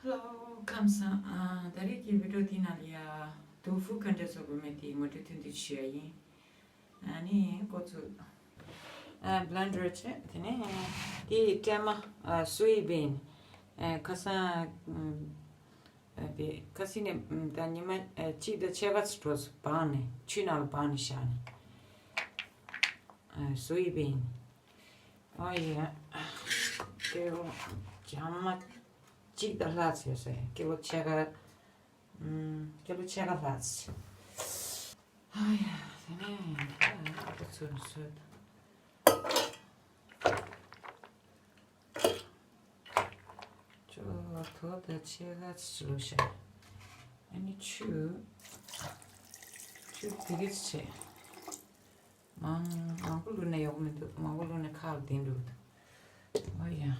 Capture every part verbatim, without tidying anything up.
ཧེ་ལོ། ཁམས་བཟང་། ཨ། ད་རེས་ཀྱི་བི་ཌིའོ་འདི་ནང་ལ་ཡ། ཏོ་ཧྥུ་ག་འདྲ་བཟོ་དགོས་མིན་དེ་ངོ་སྤྲོད་ཐུང་ཐུང་ཞུ་ཡ་ཡིན། ཨ་ནི་འགོ་ཚུགས། ཨ། བྷི་ལན་ཌར་བྱས། དེ་ནས་དེ་སྲན་མ། ཨ། སུའི་བིན། ཨ། ཁ་སང་། ཨ། དེ་ཁ་སང་ནས་ད་ཉི་མ། ཨ། གཅིག་དང་ཕྱེད་ཀ་ཙམ་འགྲོ་སོང་། སྦངས་ནས། ཆུ་ནང་ལ་སྦངས་ནས་བཞག་ནས། ཨ། སུའི་བིན། ཨོ་ཡ། ཀི་ལོ་བརྒྱ་མ་གཅིག་དང་ལྷག་ཙམ་ཡོད་ས་རེད། ཀི་ལོ་ཕྱེད་ཀ། ཨམ། ཀི་ལོ་ཕྱེད་ཀ་ལྷག་ཙམ། ཨོ་ཡ། དེ་ནས་ད་ཨ་ཁུ་ཚོས་ནས་བཟོས། ཅོག་ཏུ་ཕྱེད་ཀ་ཙམ་བླུགས་བཞག་ཨ་ནི་ཆུ། ཆུ་དེ་ག་ཙམ་བྱས། མང་མང་པོ་བླུགས་ན་ཡག་པོ་མི་འདུག་མང་པོ་བླུགས་ན་ཁ་ལ་ལྡིང་འགྲོ་གི་འདུག་ཨོ་ཡ།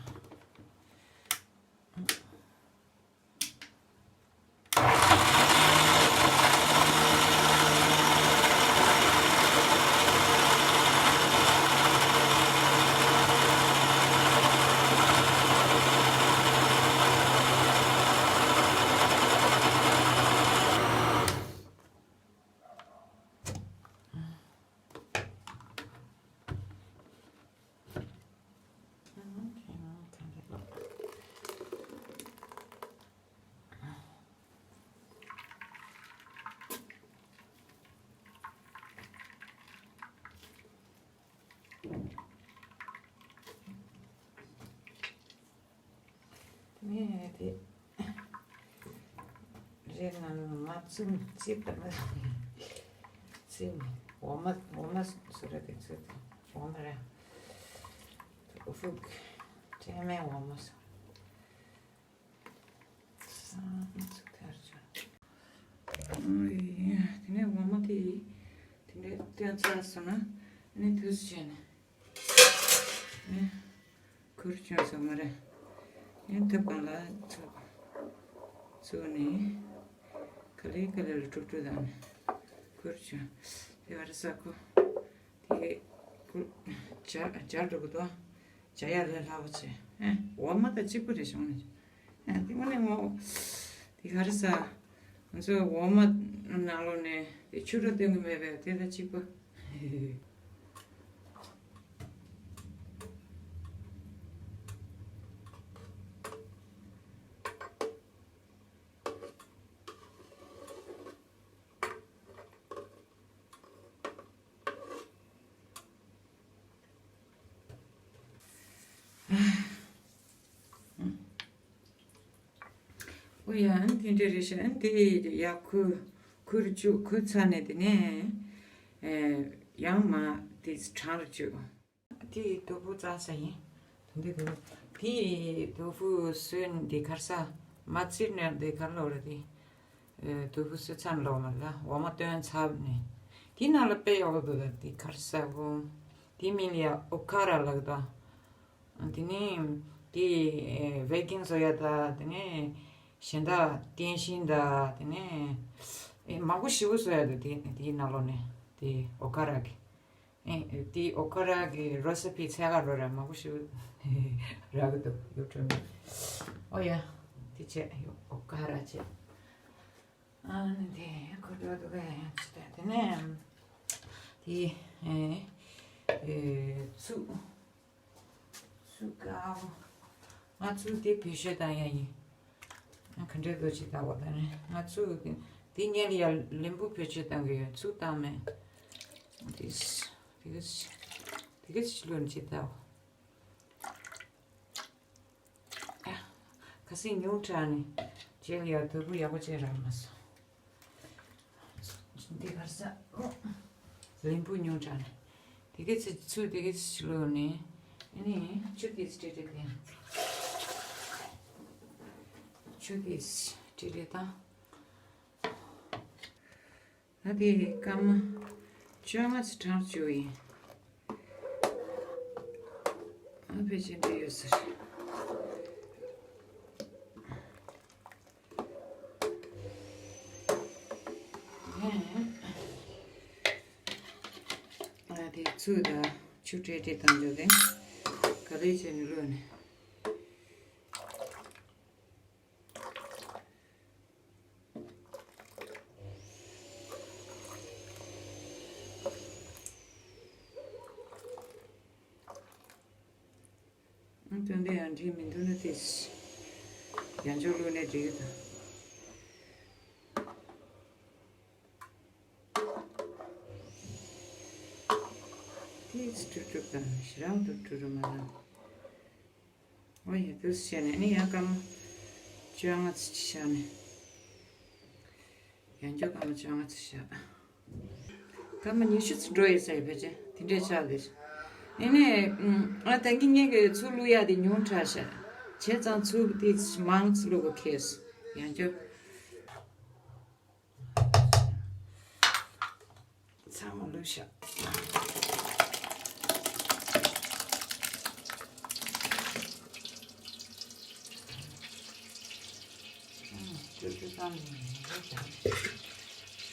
དེ་ནས་དེ་རེད། ང་མ་བཙུམ་ཅིག་དང་བཙུམ། འོ་མ། འོ་མ་སོ་རེད། དེ་ཚོ་འོ་མ་རེད། ཧྥུག་སྲན་མའི་འོ་མ་སོ། སང་ཚུགས་ཐར་བྱུང་། ཨོ་ཡ། དེ་ནས་འོ་མ་དེ་དེ་འདྲའི་བཏོན་ཚར་སོང་ན་ནི་དུས་བྱས་ནས། ཨེ། ཁུར་བྱུང་སོང་མ་རེད། ཨེ། ཐབ་གང་ལ་ཚུགས། ཚུགས་ནས་ག་ལེ་ག་ལེ་ལ་དཀྲུག་དཀྲུག་བཏང་ནས་ཁུར་བྱུང་། དེ་བར་ས་ཁུ། དེ་ཁུ། སྦྱར་སྦྱར་འགྲོ་གི་འདུག་སྦྱར་ཡག་ལས་སླ་པོ་བྱས། ཨེ། འོ་མ་དང་གཅིག་པ་རེད་བྱུང་ནས། ཨེ། དེ་མ་ནས་ངོ་། དེ་ག་རེ་ཟ། ང་ཚོས་འོ་མ་ནང་ལོགས་ནས་དེ་ཆུ་ར་བཏོན་གི་མེད་པས་དེ་དང་གཅིག་པ། ཨོ་ཡ། ཨ་ནི་དེ་འདྲ་རེད་ཤག་ཨ་ནི་དེ་ཡག་ཁུ། ཁུར་བཅུག་ཁུར་ཚར་ནས་དེ་ནས། ཨེ། ཡང་མ་དེ་གྲང་རུ་བཅུག་དེ་ཏོ་ཧྥུ་བཙག་ས་ཡིན། དེ་འདི་ཏོ་ཧྥུ། དེ་ཏོ་ཧྥུ་སོན་དེ་གར་ས། མ་བཙིར་ནས་དེ་གར་ལོག་ར་དེ། ཨེ། ཏོ་ཧྥུ་སོན་ཚར་ལོག་མ་ལ་འོ་མ་བཏོན་ཚར་ནས། དེ་ནང་ལ་དཔེ་ཡག་པོ་འདུག་ད་དེ་གར་ས་གོ། དེ་མིང་ལ་ཡ་ཨོ་ཁ་ར་ལབ་ད། དེ་ནས་དེ་བེ་ཀིང་སོ་ཡ་ད། དེ་ནས་གཞན་དག་ཏིང་ཤིང་ད། དེ་ནས་ཨེ་མང་པོ་ཞེ་པོ་སོ་ཡ་ད། དེ་དེའི་ནང་ལོགས་ནས་དེ་ཨོ་ཁ་ར་གི། ཨེ་དེ་ཨོ་ཁ་ར་གི་རེ་སི་པི་ཚད་ག་རོ་ར་མང་པོ་ཞེ་པོ་རག་གི་འདུག་ཡོ་ཊུབ་ནས། ཨོ་ཡ། དེ་བྱས་ཡོ་ཨོ་ཁ་ར་བྱས། ཨ་ནི་དེ་ཁོ་འགྲོ་འདུག་ག་ཡང་ཅི་ད་དེ་ནས་དེ་ཨེ་ཨེ་ཚུགས། ཚུགས་ཀ་ང་ཚུགས་དེ་བེད་སྤྱོད་བཏང་ཡ་ཡིན། ང་ག་འདྲའི་ལོ་ཅི་ལྟ་བ་ད་ནི་ང་ཚུགས་དེ་ངས་ལ་ཡ་ལེམ་བུ་བེད་སྤྱོད་བཏང་གི་ཡོད། ཚུགས་བཏང་མེད། དེ་དེ་ག་དེ་ག་ཅི་ལོ་ཅི་ལྟ་བ། ཁ་སང་ཉུང་དྲགས་ནས་རྗེས་ལ་ཡ་དོ་པོ་ཡག་པོ་བྱས་རག་མ་སོང་། འདི་གར་ས། ལེམ་བུ་ཉུང་དྲགས་ནས། དེ་ག་ཚེ་ཚུར་དེ་ག་ཚེ་ལོ་ནས། ཨ་ནི་ཆུ་དེ་ཚེ་ཏྲེ་ཏྲེ་ག་ཡང་། ཆུ་དེ་ཚེ་ཏྲེ་ཏྲེ་བཏང་། ད་དེ་སྐར་མ་བཅོ་ལྔ་ཙམ་གྲངས་བཅུག་ཡིན། ཨ་ཕལ་ཆེར་འདྲ་ཡོད་ས་རེད། ཨ་དེ་ཚུར་ད་ཆུ་ཏྲེ་ཏྲེ་བཏང་འཇོག་དེ་ག་ལེ་བྱས་ནས་བླུགས་ནས། སྟོན་དེ་ཡང་འགྲིག་མི་འདུག་ན་དེ་ཡང་ཅོག་བླུགས་ནས་འགྲིག་གི་འདུག་དེ་སྤྲུལ་སྤྲུལ་དང་ཞེ་རང་དུ་སྤྲུལ་རུ་མ་རང་། ཨོ་ཡ་དུས་བྱས་ནས་ནི་ཡང་སྐར་མ་བཅོ་ལྔ་ཙམ་ཅིག་བཞག་ནས། ཡང་སྐར་མ་བཅོ་ལྔ་ཙམ་བཞག་སྐར་མ་ཉི་ཤུ་ཙམ་འགྲོ་ཡོད་ས་ཡོད་ཕལ་ཆེར་དེ་འདྲས་ཆགས་ལེ། ཨེ་ནས་ཨ་ད་གིན་ངས་གི་ཚུར་བླུག་ཡག་དེ་ཉུང་དྲགས་ཤག་བྱས་ཙང་ཚུར་དེ་མང་ཙམ་བླུག་དགོས་ཁེལ་སོང་། ཡང་སྐར་ཚང་མ་བླུགས་ཤག་ཅོ་ཅོ་ཙམ་ནས་རེ་ཅང་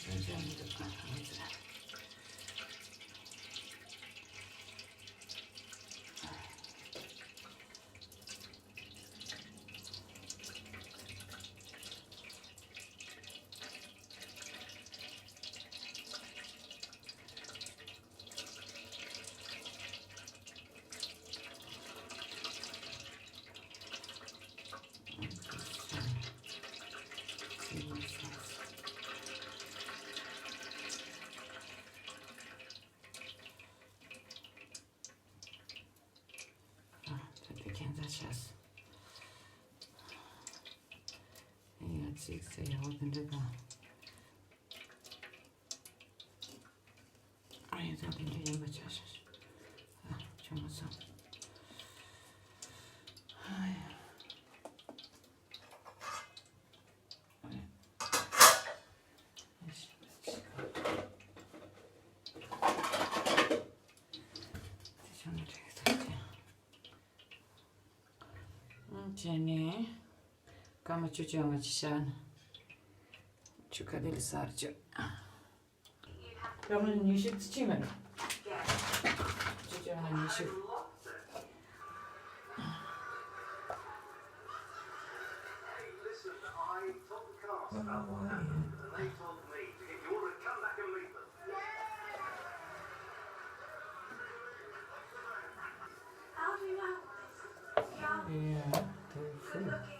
རེ་ཅང་མི་འདུག་ག་ཨ་ཙི། ཨ། ད་དེ་ཁྱད་མཚར་ཆགས་སོང་། ཡ་གཅིག་ཟེར་ཡག་པོ་དེ་འདྲ་དང་། ཨ་ཡ་ད་དེ་འདྲ་ཡིན་པ་ཆགས་ཤག་ཨ་བྱུང་མ་སོང་། ཨ་ཡ། བྱས་ནས་སྐར་མ་བཅུ་བཅོ་ལྔ་ཅིག་བཞག་ན། ཆུ་ཁ་དེ་ལ་ཟར་བཅུག་སྐར་མ་ཉི་ཤུ་ཅིག་མ་རེད། བཅུ་བཅོ་ལྔ་ཉི་ཤུ། Yeah, they're free.